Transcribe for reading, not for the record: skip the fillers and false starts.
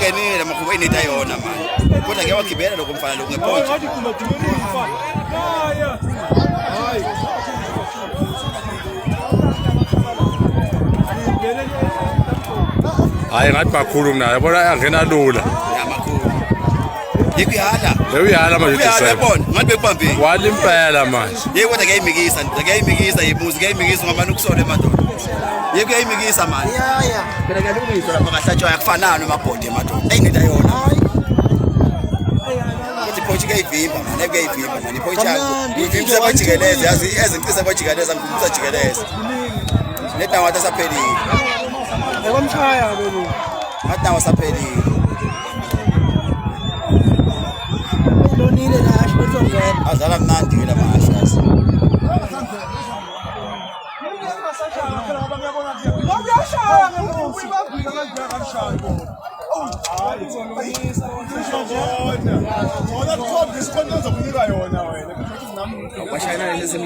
Angenile makhubo ineta yona manje. Kodwa ngiyawagibela lokho mfana lokho ngeponje. Hayi ngathi makhulu kunayo yabona angena lula. Ya makhulu. Yikho uyala. Le uyala manje Uyala uDecember. yabona. Ngathi bekubambile. Wala impela manje. Yebo kodwa kuyayimikisa, kuyayimikisa yimuzi, kuyayimikisa ngamane ukusole madoda. Yebo kuyayimikisa manje. Yaya. Phela kuyalungiswa lapha kahlatshwayo akufanani amabhodi emadoda. Eyi nento yona. Futhi iphotshi kuyayivimba manje, kuyayivimba manje iphotshi yakho. Kamnandi. Ivimbisa kwajikeleza, yazi ezincisa kwajikeleza, ngivimbisa jikeleza. Net nawo asaphelile. Ekwamshaya ke lo. Ngathi nawo asaphelile. Lonile la asho bezongena. Adlala mnandi ke la mahasha yazi. Washayana lesi